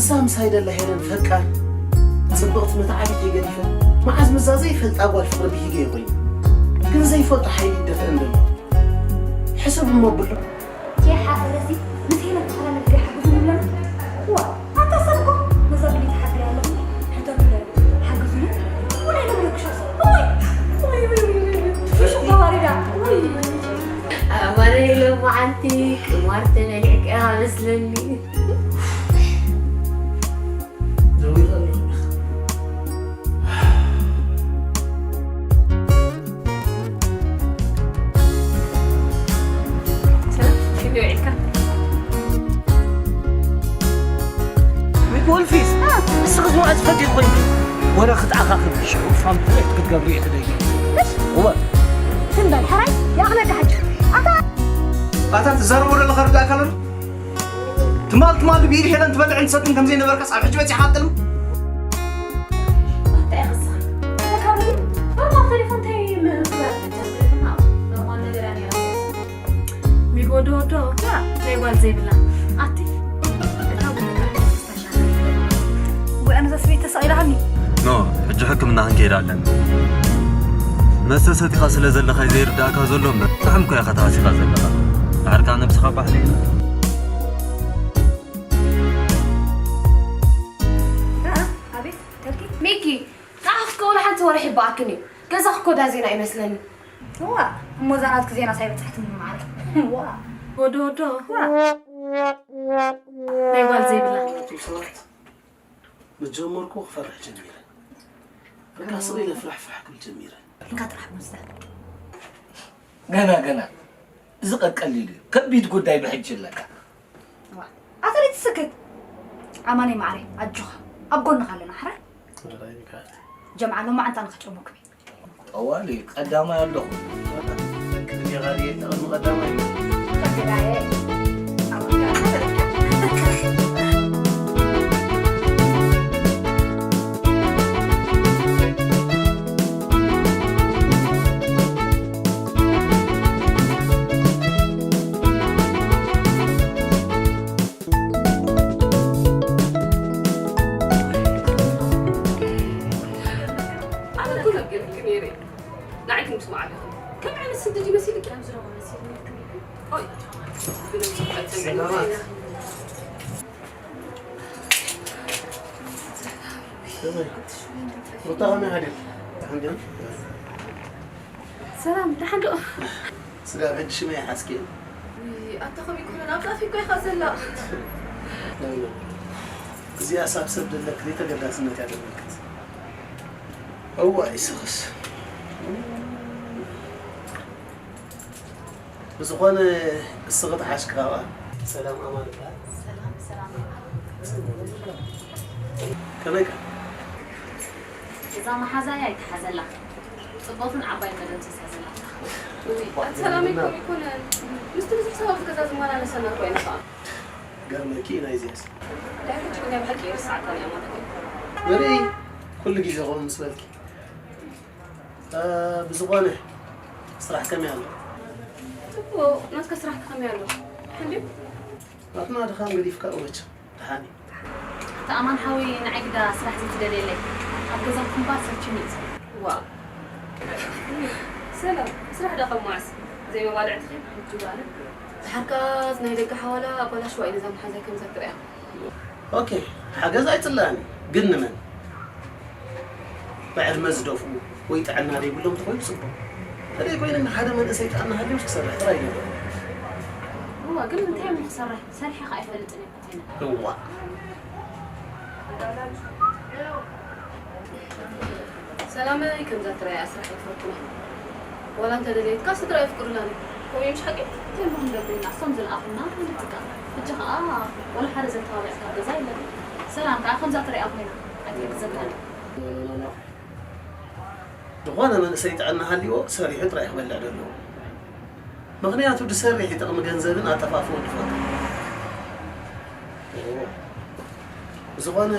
እዛ ምሳይ ደላ ሄለን ፈቃር ጽብቕቲ መተዓቢተይ ገዲፈ፣ መዓዝ ምዛ ዘይፈልጣ ጓል ፍቕሪ ብሂገ ኮይኑ። ግን ዘይፈልጦ ሓይሊ ይደፍአን ዘሎ። ሕሰብ እሞ ብሎ። የሓ እረዚ ምስ ሄለን ተፈላለ ግዜ ሓግዙ ንብለና። ዋ፣ ኣታ ሰብ እኮ ነዛ ድሌት ሓግሪ ኣለኹ። ሕቶ ንብለና። ሓግዙኒ። ወላ ይነግረኩ ሻሱ። ወይ፣ ወይ፣ ወይ፣ ወይ፣ ወይ። ፍሹቕ ተዋሪዳ። ወይ። ኣባለይ ሎማዓንቲ ቅማር ተበሊዕካ መስለኒ። ደዊለ ኣለኹ። ሰላም፣ ከመይ ውዒልካ? ሚኪ ወልፊስ፣ ንስኺ ዝመቐ ዝፈትዩ ኮይንኪ፣ ወረ ክትኣኻኽቢ ሽዑ ፋም ትሬት ክትገብሪ እዩ ትደሊ። እወ። ትም በል፣ ሕራይ፣ ይኣኽለካ ሕጂ። ኣታ ኣታ ትዛረቦ ዘለኻ ርዳእካ ኣሎ? ትማል ትማል ብኢድ ሄለን ትበልዕን ትሰትን ከም ዘይነበርካስ ኣብ ሕጂ በጺሕካ ትጥልም? እንታይ ይኽስኻ? ተካብሪ፣ ኖርማል ቴሌፎን እንታይ ምህብትባት ትጀምር? ኖርማል ነገር እያ ነይራ። ሚጎ ዶ ዶ፣ ያ፣ ናይ ጓል ዘይብላ። ኣቲ፣ እታ ቡን ወይ ኣነ ዘስቤት ተሳኢላሃኒ። ኖ፣ ሕጂ ሕክምና ክንከይድ ኣለና። መስተ ሰቲኻ ስለ ዘለኻ እዩ ዘይርዳእካ ዘሎ እምበር፣ ጥዑም እኮ ኢኻ ተሃሲኻ ዘለኻ። ድሓር ከኣ ነብስኻ ባሕሊ ኢላ። ኣቤት፣ ተልኪ። ሚኪ፣ ጸሓፍካ ወላ ሓንቲ ወርሒ ይበኣክን እዩ። ገዛኽ እኮ ዳ ዜና ይመስለኒ። እዋ፣ እሞ እዛ ናትኪ ዜናስ ኣይበጻሕትኒ ማዕረ። እዋ። ወዶ ወዶ። እዋ። ናይ ጓል ዘይብላ። ኣቱም ሰባት፣ ምስ ጀመርኩ ክፈርሕ ጀሚረ። በቃ ስቕ ኢለ ፍራሕ ፍራሕ ክብል ጀሚረ። እንካ ጥራሕ መስተ። ገና፣ ገና። እዚ ቀቀሊሉ እዩ። ከቢድ ጉዳይ ብሕጂ ኣለካ። እዋ፣ ኣታ ደይ ትስክት። ኣማነይ ማዕረይ፣ ኣጆኻ። ኣብ ጎንኻ ኣለና፣ ሕራይ? ወደላይ ሚካኤል። ጀምዓ ሎማዓንቲ ኣነ ክጨሙኩም እየ። ጠዋሊ፣ ቀዳማይ ኣለኹ። ቅድሜኻ ድየ? ተቐድሚ ቀዳማይ። ቀዳማይ። ኣነ እኮ ነጊረኪ ነይረ። ንዓይ ግን ምስማዕ ኣለኹ። ከም ዓይነት ስደት ይመስልኪ? ኦይ፣ ሰላማት። ከመይ? ሩታ ከመይ ሓዲርኪ? ደሓን ዲኺ? ሰላም፣ ደሓን ዶ? ስጋብ ሕጂ ሽመይ ይሓዝኪ? ውይ፣ ኣታ ከምኡ ይኮነን፣ ኣብ ጣፊ እኮ ኢኻ ዘላ። ናይ፣ ናይ። እዚኣስ ኣብ ሰብ ደለክ ዘይተገዳስነት እያ ተመልክት። እዋይ፣ ስኽስ። ብዝኾነ፣ እስኺ ተሓሽኪ ካብኣ። ሰላም ኣማን እበሃል። ሰላም፣ ሰላም። ከመይካ? እዛ መሓዛይ ኣይትሓዘላ። ጽብቕትን ዓባይ መደምሰስ ሓዘላ። ውይ፣ ኣቲ ሰላም ይኮን ይኮነን። ምስቲ ብዙሕ ሰብ ኣብዚ ገዛ ዝመላለሰና እኮ ኢና ኸኣ። ገርመኪ እዩ ናይዚያስ። ድሕሪ ሕጂ ግን ናይ ብሓቂ ይርስዓካ እያ ማለት እዩ። ንርኢ፣ ኩሉ ግዜ ከምኡ ምስ በልኪ። እ፣ ብዝኾነ፣ ስራሕ ከመይ ኣሎ? ጽቡቕ፣ ናትካ ስራሕ ከ ከመይ ኣሎ? ደሓን ድዩ? ናትና ድኻም ገዲፍካ እወ መቸም። ደሓን እዩ። ኣታ ኣማን ሓወይ፣ ንዓይ ግዳ ስራሕ ዘይትደልየለይ። ኣብ ገዛኹም እምበር ሰልችኒ እዩ። ዋእ። ሰላም፣ ስራሕ ዶ ካብ መዓስ? ዘይመባልዕትኺ? ሕጂ ባለ። ድሓር ከኣ ናይ ደገ ሓዋላ ኣባላሽዋ እዩ ነዛ መሓዛይ ከምዛ ትርእያ። ኦኬ፣ ሓገዝ ኣይጽላእን፣ ግን ንመን? ብዕድመ ዝደፍኡ ወይ ጥዕና ዘይብሎም እንተኾይኑ ጽቡቕ። ተደይ ኮይኑ ንሓደ መንእሰይ ጥዕና ሃልዮስ ክሰርሕ ጥራይ ይገብር። እዋ፣ ግን እንታይ እሞ ክሰርሕ? ሰሪሐ ከኣ ኣይፈልጥን እየ። እዋ። ሰላመይ፣ ከምዛ ትረኣያ ስራሕ ኣይፈርኩን። ዋላ እንተ ደለየትካ ስድራ የፍቅዱላን እዮም። ከምኡ እዮም ሓቂ? እንታይ እሞ ክንገብር ኢና? እሶም ዝለኣኹና ንጥቀም። ሕጂ ኸኣ ዋላ ሓደ ዘተባብዐካ ገዛ የለን። ሰላም ከኣ ከምዛ ትረኣያ ኮይና ኣይትሕግዘካን። ዝኾነ መንእሰይ ጥዕና ሃልይዎ ሰሪሑ ጥራይ ክበልዕ ደለዎ። ምኽንያቱ ድሰርሕ ይጠቕሚ ገንዘብን ኣጠፋፍኡን ድፈልጦ። ዝኾነ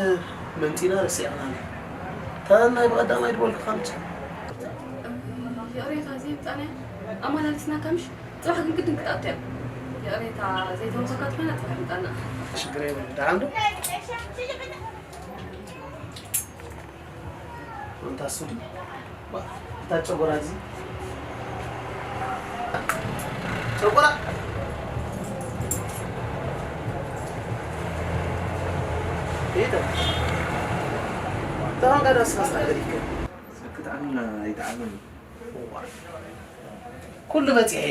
መምጺና ረሲዕናኒ። እታ ናይ ብቐዳማይ ድበልኩኻ ምጭ። ይቕሬታ ዘይምጻናያ ኣመላሊስናካ ምሽ? ጽባሕ ግን ግድን ክትኣቱ እያ። ይቕሬታ፣ ዘይተወከልካ ትኾይና ጽባሕ ምጻና። ሽግር የብሉን። ደሓን ዶ? ኣንታ እሱ ድዩ? ባ፣ እታ ጨጎራ እዚ። ጨጎራ! ይተ። ተማን ጋር ደስ ማስራ ገሪከ። ሰክት ኣምና ይተዓለም። ኩሉ በጺሐ።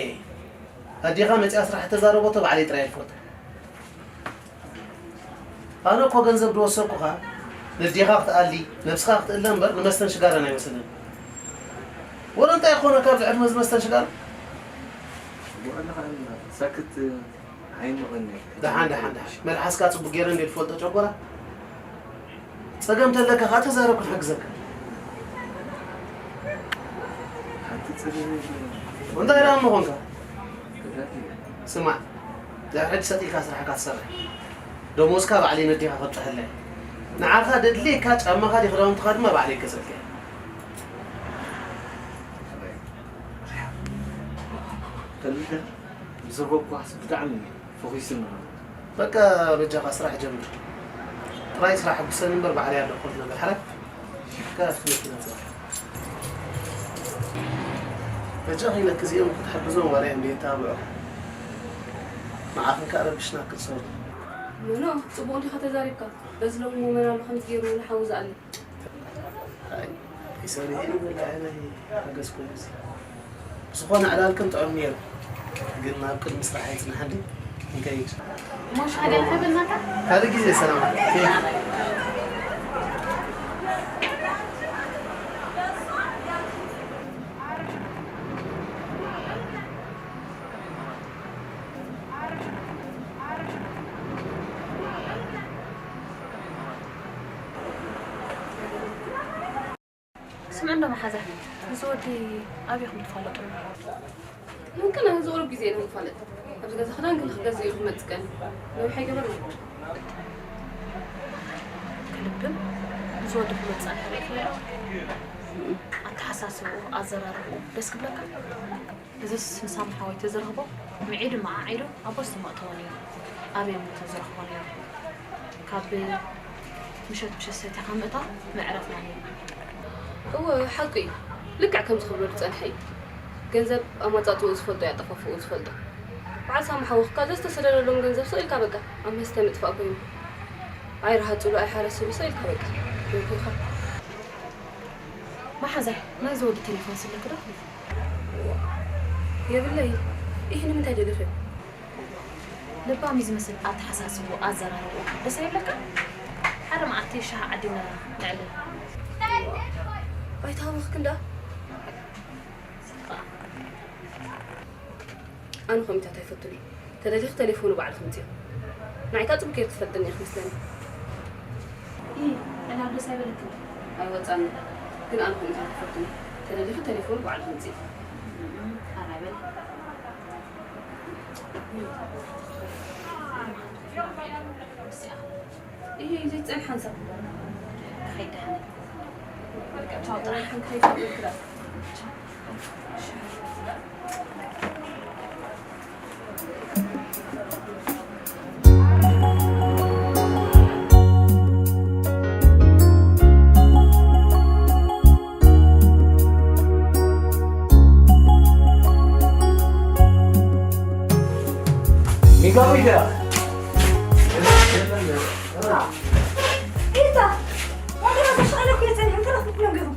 ኣዴኻ መጺኣ ስራሕ ተዛረቦ፣ ተባዕለይ ጥራይ ይፈልጦ። ኣነ እኮ ገንዘብ ዝወሰድኩኻ ነዴኻ ክትኣሊ፣ ነብስኻ ክትእለ እምበር ንመስተንሽጋረን ኣይመስልን። ወላ እንታይ ይኾነ ካብዚ ዕድመ እዚ መስተንሽጋር? ብቐልኻ ሳክት ኣይንቕኒ። ደሓን፣ ደሓን፣ ደሓን። መልሓስካ ጽቡቅ ገይረ እንዴ ትፈልጦ ጨጎራ? ጸገም ተለካ ከኣ ተዛረብ ክንሕግዘካ። ሓንቲ ጸገም የብለይን። እንታይ ደኣ እሞ ኾንካ? ተዛሪበ። ስማዕ፣ ድሕሪ ሕጂ ሰጥ ኢልካ ስራሕካ ትሰርሕ። ደሞዝካ ባዕለይ ነዴኻ ከብጽሐለይ። ንዓኻ ደድልየካ ጫማኻ ድዩ ክዳውንትኻ ድማ ባዕለይ ክገዝኣልካ እየ። ተረዲእካ? ብዘረብኳስ ብጣዕሚ ፈኺስና። በቃ በጃኻ ስራሕ ጀምር። ጥራይ ስራሕ ሕጉሰኒ እምበር ባዕለይ ኣለኹ ኩሉ ነገር። ሓራይ? በቃ ኣብቲ መኪና ጽባሕ። በጃኻ ኢለክ እዚኦም ክትሕግዞም ዋላ እዮም ድየታብዑ። ንዓኽን ከኣ ረቢሽናክን ሶሪ። ኖ፣ ኖ፣ ጽቡቕ እንዲኻ ተዛሪብካ። በዚ ሎሚ ሞመን ኣሎ ከምዚ ገይሩ ንሓዉ ዝኣሊ። ኣይ፣ ይሰሪ ይበላ፣ ኣይ፣ ሓገዝኩም እዚ። ብዝኾነ ዕላልክን ጥዑም ነይሩ። ግን ናብ ቅድሚ ስራሕ ኣይጽናሕን ድዩ? ንከይድ። እሞ ሻሂ ገለ ከይበልናካ? ካልእ ግዜ ሰላም። ስምዕ እንዶ መሓዛ፣ እዚ ወዲ ኣበይ ኢኹም ትፋለጡ? ምምክን ኣብዚ ቁሩብ ግዜ ኢና ንፋለጥ። ኣብዚ ገዛ ክዳን ግን ክገዝእ ኢሉ ክመጽእ ቀኒ። ነዊሕ ኣይገበርናን። ክልብም እዚ ወዲ ክመጽእ ኣይክእል ኢሉ። ኣተሓሳስብኡ፣ ኣዘራርብኡ ደስ ክብለካ። እዝስ ንሳሚ ሓወይ ተዝረኽቦ፣ ምዒዱ መዓዒዱ ኣብ ወስቲ መእተዎ ነይሩ። ኣበይ እሞ ተዝረኽቦ ነይሩ? ካብ ምሸት ምሸት ሰቲኻ ምእታው መዕረፍና ነይሩ። እወ፣ ሓቁ እዩ። ልክዕ ከምዚ ክብሎ ዝጸንሐ እዩ። ገንዘብ ኣማጻጽኡ ዝፈልጦ እዩ፣ ኣጠፋፍኡ ዝፈልጦ። በዓል ሳሚ ሓወይ ከኣ ዘዝተሰደደሎም ገንዘብ ስቕ ኢልካ በቃ ኣብ መስተ ምጥፋእ ኮይኑ። ኣይረሃጽሉ፣ ኣይሓረስሉ፣ ስቕ ኢልካ በቃ። ይኹንካ። መሓዛይ፣ ናይዚ ወዲ ቴሌፎን ስለኪ ዶ? የብለይ። ኢህ ንምንታይ ደሊኺ? ለባም እዩ ዝመስል ኣተሓሳስብኡ፣ ኣዘራርብኡ። ደስ ኣይብለካ? ሓደ መዓልቲ ሻሂ ዓዲና ነዕልል። ኣይተሃወኽክን ደኣ? ኣነ ከምኡታት ኣይፈቱን እየ። ተደሊኺ ተሌፎኑ ባዕልኺ ምጽዮ። ንዓይ ከኣ ጽቡቕ ጌርኪ ትፈልጥኒ ኢኺ መስለኒ። ኢ፣ ዕላል ደስ ኣይበለክን? ኣይወጻኒ። ግን ኣነ ከምኡታት ኣይፈቱን እየ። ተደሊኺ ተሌፎኑ ባዕልኺ ምጽዮ። እም፣ ኣራይ በል። ኢ፣ ዘይጸንሓን ሰብ። ከይድሓን። በቃ ቻው ጥራሕ። ሓንቲ ከይፋ ብልክላ። ሚጋ ሚጋ። ኢታ፣ ዋንታ ተሻለ ኩለ ጸኒሑ፣ እንታይ ረኽቡ ኩሎም ገይሮም?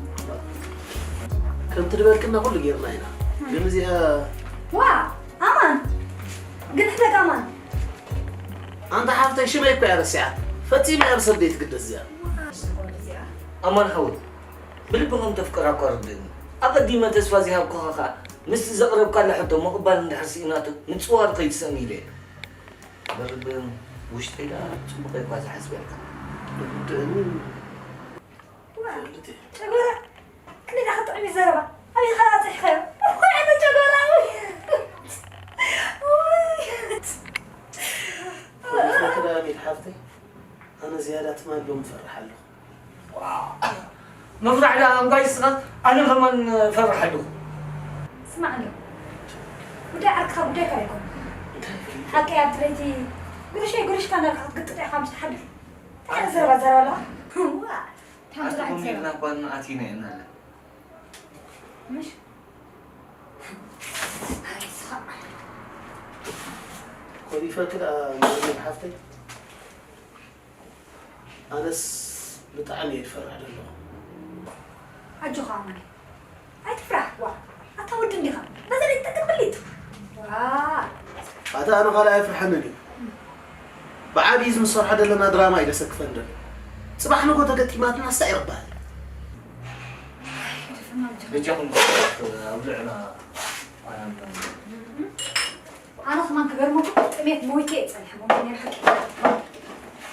ከምቲ ዝበልክና ኩሉ ጌርና ኢና። ግን እዚኣ ዋ፣ ኣማን። ግን ሕደግ ኣማን። ኣንታ ሓፍተይ ሽመይ እኮ እያ ረሲዓ። ፈጺመ እያ ብሰብ ዘይትግደስ እዚኣ። ዋ፣ እዚኣ። ኣማን ሓወይ፣ ብልቢ ከም ተፍቅራ እኳ ርድእኒ። ኣቐዲመ ተስፋ ዘይሃብኩኻ ኸኣ፣ ምስቲ ዘቕረብካላ ሕቶ ምቕባል እንድሕር ስኢናቶ፣ ምጽዋር ከይትስእን ኢለ እየ። ብልቢ ውሽጠይ ደኣ ጽቡቕ እኳ ዝሓስበልካ። ርድእኒ። ዋ፣ ይፈልጥ እየ። ጨጎራ፣ ክንደይ ደኣ ክጥዕም እዩ ዘረባ። ኣበይ ኢኻ ኣጽሒኻዮ? ወይ፣ ኣነ ጨጎራ፣ ወይ። ወይ። ፖሊስ መክዳ ሚድ ሓፍተይ፣ ኣነ ዝያዳ ትማል ሎም እፈርሕ ኣለኹ። ዋ፣ ምፍራሕ ደኣ እምባይ ንስኻ፣ ኣነ ከማን እፈርሕ ኣለኹ። ስማዕ ኣሎ። ጉዳይ ዓርክኻ ጉዳይካ ኣይኮነን። እንታይ ትብሊ? ሓቀይ ኣብቲ ለይቲ ጉርሸይ ጉርሽካ እንዳልካ ክትግጥጥ ኢኻ ምስ ትሓድር። እንታይ ዓይነት ዘረባ ዘረባ ኣለኻ? ዋ፣ ታምራ ኣቲ ኮሚልና እኳ ኣቲና ኢና ኣለ። ምሽ? ኣይስኻ። ኮሊፈ ክዳ መርሚር ሓፍተይ። ኣነስ ብጣዕሚ እየ ዝፈርሕ ዘለኹ። ኣጆኻ ኣማኒ፣ ኣይትፍራሕ። ዋ፣ ኣታ ወዲ እንዲኻ። በዛ ላይ ትጠቅም ብሊት። ዋ። ኣታ ኣነ ካልእ ኣይፍርሐንን እዩ። ብዓብዪ እዚ ንሰርሖ ዘለና ድራማ እዩ ዘሰክፈን ዘሎ። ጽባሕ ንጎ ተገጢማትና እንታይ ይቕበል? በጃኹም ኣብ ልዕና ኣያምና። ኣነ ከማን ክገርመኩም ጥሜት ሞይተ እየ ጸኒሐ፣ ሞይተ ነይረ ሓቂ።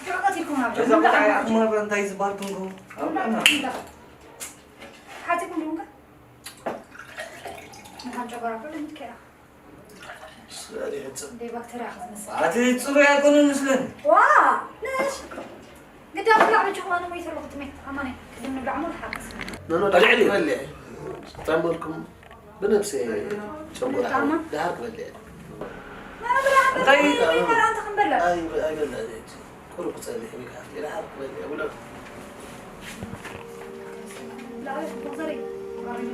ድዕቀት ኢልኩም ናብ እዛ ጀምር ቆልዓ ደኣ። እሞ እንታይ ዝበሃል ትንግሩ? ኣብ ልዕና። ሓጺኩም ድምጋ? ንካን ጨጓራ ኩሉ ምትከራ። ስለ ይሕጽብ። ደይ ባክተርያ ክትመስል። ኣቲ ጽሩይ ኣይኮነን ምስለን። ዋ! ነሽ! ግዳ ብላዕ በጃኹም ኣነ ሞይተ ኣለኹ ጥሜት። ኣማነይ፣ ቅድም ንብላዕ እሞ ንሓግዝ። ኖ፣ ኖ፣ ኣልዕሊ። ደሓር ክበልዕ። ጠንበልኩም ብነብሰ ጨንጎራ ብጣዕሚ። ደሓር ክበልዕ። ማ ብላዕ እንታይ? በልዕ፣ በልዕ፣ በልዕ፣ ኣንተ ክንበልዕ። ኣይ፣ ኣይበልዕ። ቁሩብ ክጸንሕ እዩ፣ ደሓር ክበልዕ። ብላዕ፣ ብላዕ፣ ብላዕ።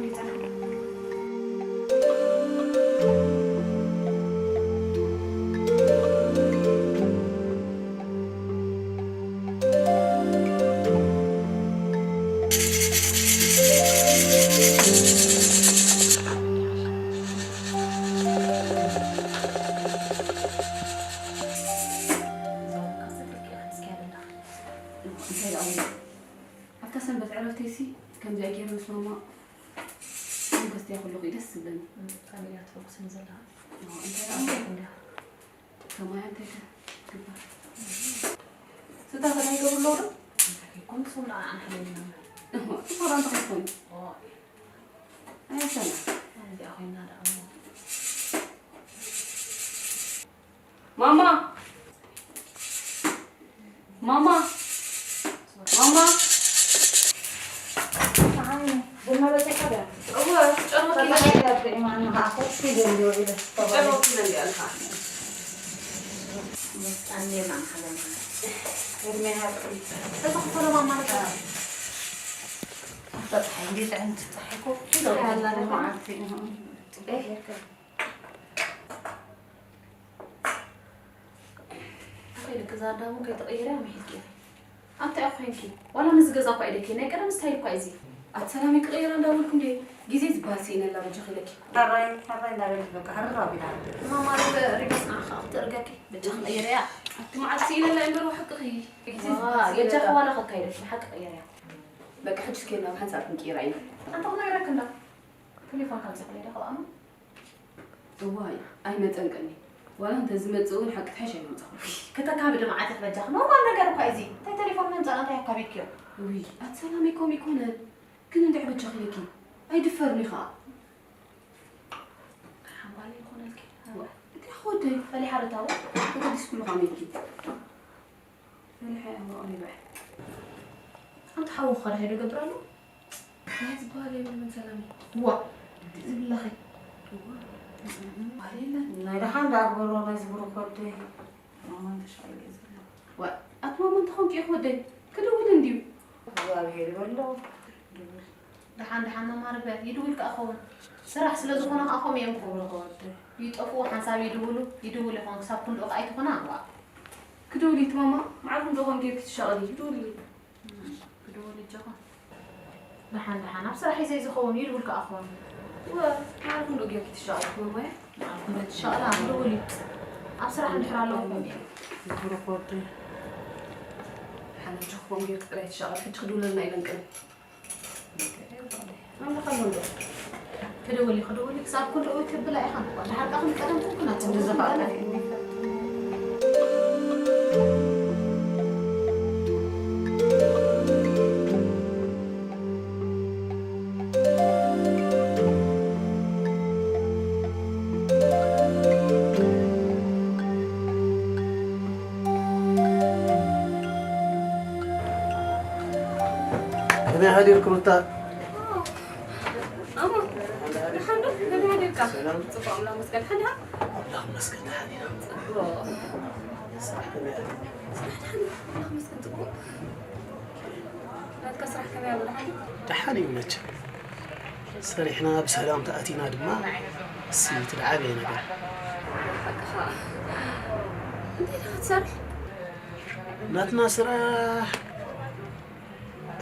ኣብታ ሰንበት ዕረፍተይሲ ከምዚኣ ገይረ ምስ ማማ ከስትያ ከለኹ እዩ ደስ ዝብለኒ። እም፣ ካሜራ ትፈኩስኒ ዘለኻ? ኦ፣ እንታይ ደኣ እንታይ እንዲያ? ከማያ እንታይ ከ ትግበር? ስታ ከ እንታይ ይገብሩ ኣለዉ ዶ? እንታይ ከይኮን ስም ደኣ ኣንሓለና። እሞ፣ ትፈራ እንተ ከይኮን። ኦ። ኣይ፣ ሰላም። እዚኣ ኮይና ደኣ እሞ። ማማ! ማማ! ማማ! እወ፣ ጨርሆት ኢለ። ጨርሆት ኢለ እንዲያ ኢልካ። ኣኸይድኪ እዛ ኣዳሙ ከይትቕይርያ ምሒድኪ። ኣንታይ እኮ ኮንኪ? ዋላ ነዚ ገዛ እኮ ኣይደኪ። ናይ ቀደም ስታይል እኮ እዚ። ኣቲ ሰላመይ ክቕይራ እንዳበልኩ እንዴ? ግዜ ዝበሃል ስኢነላ በጃኺ ኢለኪ። ሕራይ፣ ሕራይ እንዳበልኪ በቃ ሕርር ኣቢላ። እማ ማለት ሪባስ ንዓኻ ክትእርገኪ በጃኺ ቅይርያ። ኣቲ መዓት ስኢነላ እምበር ብሓቅኺ። ግዜ ዋ፣ ዝበሃል ስኢነላ። በጃኺ ዋላ ከካይደኪ ብሓቂ ቅይርያ። በቃ ሕጂ እስኪ ናብ ሓንሳብ ክንቅይራ ኢና። ኣንታ ክነግረኪ እንዳ ቴሌፎን ከምጽእ ክለይ ዶ ከብኣማ? እዋይ፣ ኣይመጸን ቀኒ። ዋላ እንተ ዝመጽእ እውን ሓቂ ትሕሽ ኣይመጻኹ። ከተካብዲ መዓት ኢኺ በጃኺ። ኖርማል ነገር እኳ እዩ እዚ። እንታይ ቴሌፎን ምምጻእ እንታይ ኣካቢድክዮ? ውይ፣ ኣቲ ሰላመይ ከምኡ ይኮነ። ግን እንድዒ በጃኺ ኢለኪ። ኣይድፈርን እዩ ኸኣ። ሓምባል ይኾነልኪ። እዋ፣ እንታይ ኾደይ? ፈሊሓ ዶ ታቦ? ተገዲስኩሉ ኸኣ ኢለኪ። ፈሊሓ እያ፣ እዋ፣ ይበል። ኣንቲ ሓዊ ኸዳ ሄዶ ገብር ኣሎ? ናይ ዝበሃል የብሉን ሰላሚ። ዋ፣ ዝብለኺ። እዋ፣ እም፣ እም፣ እም፣ ኣሌለ። ናይ ደሓን ዳግበሮ ናይ ዝብሩ ኮደይ። ማማ እንተሻለ ገዛ። ዋ፣ ኣቲ ማማ እንተኾንኪ ኢኺ ወደይ፣ ክድውል እንድዩ። እግዚኣብሔር ይበሎ። ደሓን ደሓን ማማ ርግበት፣ ይድውል ከኣ ኸውን። ስራሕ ስለ ዝኾነ ከኣ ከምኡ እዮም ክብሉ። ይጠፍኡ ሓንሳብ ይድውሉ፣ ይድውል ይኸውን። ክሳብ ክንድኡ ከኣ ኣይትኾና። ዋ። ክድውል እዩ እቲ ማማ፣ መዓልኩም ዶ ከም ጌርኪ ትሻቐሊ? ክድውል እዩ። ክድውል እጆኻ። ደሓን ደሓን፣ ኣብ ስራሕ እዩ ዘይዝኸውን፣ ይድውል ከኣ ክኾን። እወ፣ መዓልኩም ዶ ጌርኪ ትሻቐሊ ማማየ? መዓልኩም ዶ ትሻቐላ? ክድውል እዩ። ኣብ ስራሕ እንድሕር ኣለኹም እየ። ዝብሩ ክወዱ። ደሓን እጆኹም ጌርኪ ጥራይ ትሻቐሊ፣ ሕጂ ክድውለልና ኢለን ቅድም። ክድውል፣ ክድውል ክሳብ ክንድኡ ትብላ ኢኻ። ደሓር ከኣ ክንቀደም ኩና ትብሉ ዝፋቀር። ከመይ ሓዲርኪ ሩታ? ኣሞ፣ ደሓን ዶ? ከመይ ሓዲርካ? ሰላም። ጽቡቕ፣ ኣምላኽ ይመስገን። ደሓን ዲኻ? ኣመስገን ደሓን ኢና። ጽቡቕ። ስራሕ ከመይ ኣሎ? ኣመስገን ጽቡቕ። ናትካ ስራሕ ከመይ ኣሎ? ደሓን እዩ? ደሓን እዩ መቸም። ሰሪሕና ብሰላም ተኣቲና ድማ እሲ እቲ ዝዓበየ ነገር። ሓቅኻ። እንታይ ኢኻ ትሰርሕ? ናትና ስራሕ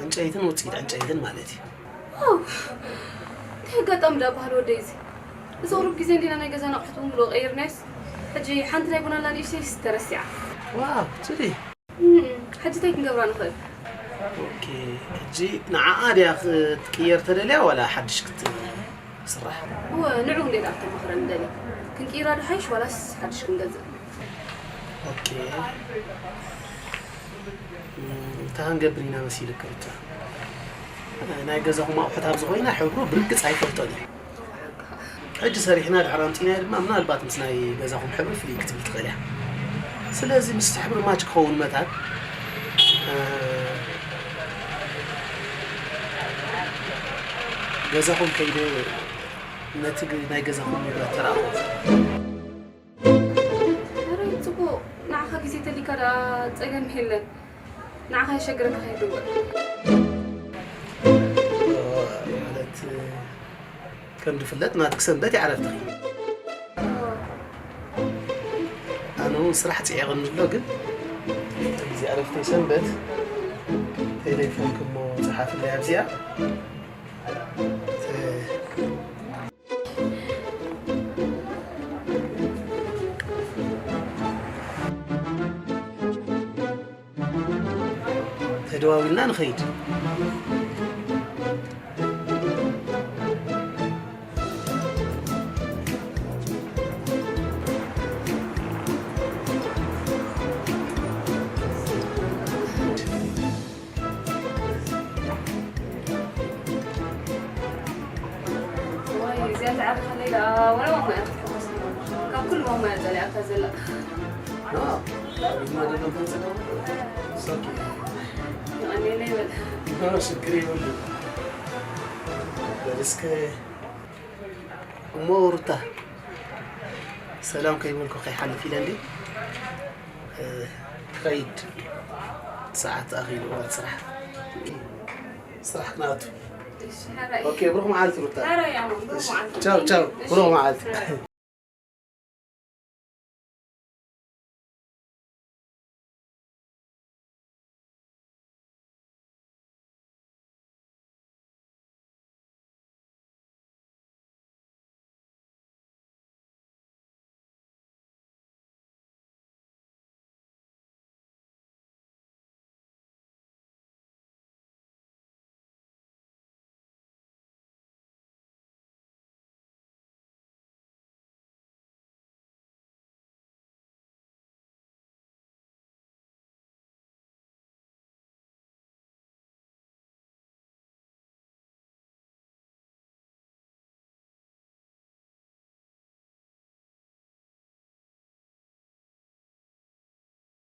ዕንጨይትን ውፅኢት ዕንጨይትን ማለት እዩ። ዋው! እንታይ ኣጋጣሚ ደኣ ባህል ወደይ እዚ? እዚ ቁሩብ ግዜ እንዲና ናይ ገዛና ኣቑሑት እውን ብሎ ቀይርናዮስ። ሕጂ ሓንቲ ናይ ቡናላ ንእሽተይ ተረሲዓ። ዋው ፅዲ እም፣ ሕጂ እንታይ ክንገብራ ንኽእል? ኦኬ። ሕጂ ንዓኣ ድያ ክትቅየር ተደልያ ዋላ ሓድሽ ክትስራሕ? እወ፣ ንዑ እንዴ ደኣ ክተማኽረኒ ደሊ። ክንቅይራ ዶ ሓይሽ ዋላስ ሓድሽ ክንገዝእ? ኦኬ። እም፣ እንታይ ክንገብር ኢና መሲልክ ሩታ? ናይ ገዛኹም ኣቑሑት ኣብ ዝኾይና ሕብሩ ብርግፅ ኣይፈልጦን እዩ። ሕጂ ሰሪሕና ድሕር ኣምፂናዮ ድማ ምናልባት ምስ ናይ ገዛኹም ሕብሪ ፍልይ ክትብል ትኽእል እያ። ስለዚ ምስ ሕብሪ ማች ክኸውን መታን እ፣ ገዛኹም ከይደ ነቲ ግ- ናይ ገዛኹም ንብረት ተረኣኹ። ኧረ ጽቡቕ፣ ንዓኻ ግዜ ተሊካ ደኣ ጸገም የለን። ንዓኻ የሸግረካ ከይድወል። ማለት ከም ዝፍለጥ ናትክ ሰንበት ይዓረፍትኺ። ኣነ እውን ስራሕ ፅዒቕኒ ኣሎ፣ ግን ግዜ ዕረፍተይ ሰንበት ቴሌፎን ክሞ ፀሓፍለይ ኣብዚኣ ተ- ተደዋዊልና ንኸይድ። ወይ እዚኣ ትዓርፈለይ ደኣ ወላ ማማ እያ ክትሕጎስ። ካብ ኩሉ ማማ እያ ጸሊኣታ ዘላ። የቐንየለይ በል። ሽግር የብሉ። በል እስከ እሞ ሩታ ሰላም ከይበልኩ ከይሓልፍ ኢለ እንዴ? እ፣ ትኸይድ ሰዓት ኣኺሉ እዋን ስራሕ። ስራሕ ክናቱ። እሺ፣ ሓራይ። ኦኬ፣ ብሩኽ መዓልቲ ሩታ። ሓራይ፣ ኣማን፣ ብሩኽ መዓልቲ። ቻው፣ ቻው፣ እሺ። ብሩኽ መዓልቲ።